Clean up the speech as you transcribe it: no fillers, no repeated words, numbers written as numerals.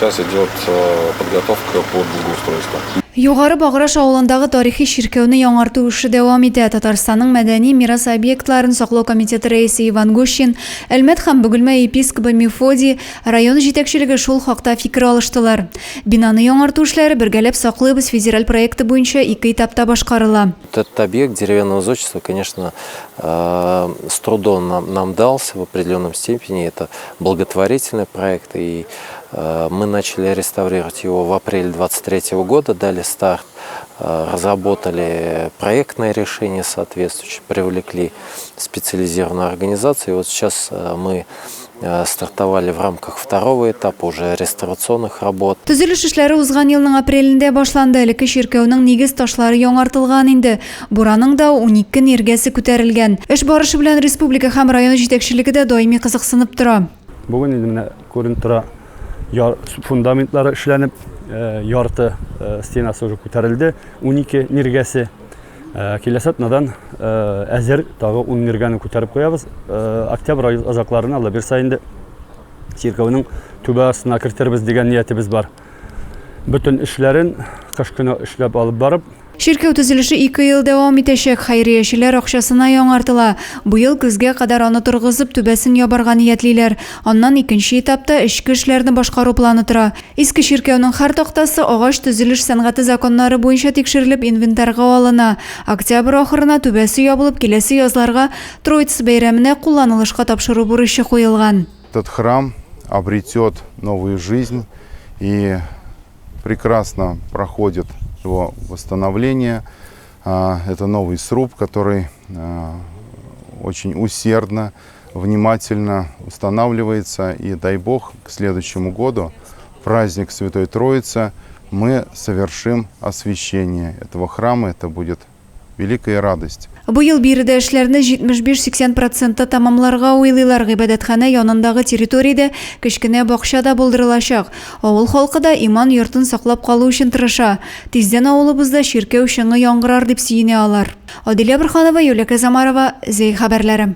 Сейчас идет подготовка под благоустройство. Югары Баграж авылындагы тарихи чиркәүне яңарту эше дәвам итә. Татарстанның мәдәни мирас объектларын саклау комитеты рәисе Иван Гущин, Әлмәт һәм Бөгелмә епискобы Мефодий, район җитәкчелеге шул хакта фикер алыштылар. Бинаны яңарту эшләре Бергәләп саклыйбыз федераль проекты буенча ике этапта башкарыла. Этот объект деревянного зодчества, конечно, с трудом нам, нам дался в определенном степени. Это благотворительный проект, и мы начали реставрировать его в апреле 2023 года, дали старт, разработали проектное решение соответствующее, привлекли специализированную организацию. И вот сейчас мы стартовали в рамках второго этапа уже реставрационных работ. Төзелеш эшләре узган елның апрелендә башланды. Элекке чиркәүнең нигез ташлары яңартылган инде. Бураның да 12 ниргәсе күтәрелгән. Эш барышы белән республика һәм район җитәкчелеге дә даими кызыксынып тора. Бүген инде менә күренеп тора, яр фундаментлары эшләнеп, ярты стенасы уже күтәрелде, 12 ниргәсе. Киләсе атнадан әзер тагы 10 ниргәне күтәреп куябыз. Октябрь ае азакларына, Алла бирса инде, чиркәүнең түбә астына кертербез дигән ниятебез бар. Бөтен эшләрен кыш көне эшләп алып барып, Чиркәү төзелеше ике ел дәвам итәчәк, хәйриячеләр акчасына яңартыла. Быел көзгә кадәр аны торгызып, түбәсен ябарга ниятлиләр. Аннан икенче этапта эчке эшләрне башкару планы тора. Иске чиркәүнең һәр тактасы агач төзелеш сәнгате законнары буенча тикшерелеп инвентарьга алына. Октябрь ахырына түбәсе ябылып, киләсе язларга Троица бәйрәменә кулланылышка тапшыру бурычы куелган. Этот храм обретет новую жизнь и прекрасно проходит его восстановление. Это новый сруб, который очень усердно, внимательно устанавливается. И дай Бог, к следующему году, праздник Святой Троицы, мы совершим освящение этого храма. Это будет великая радость. Быел биредә эшләрне 75-80 процентта тәмамларга уйлыйлар. Гыйбадәтханә янындагы территориядә кечкенә бакча да булдырылачак. Авыл халкы да иман йортын саклап калу өчен тырыша. Тиздән авылыбызда чиркәү чыңы яңгырар дип сөенә алар. Адилә Борһанова, Юлия Казамарова, Зәй хәбәрләре.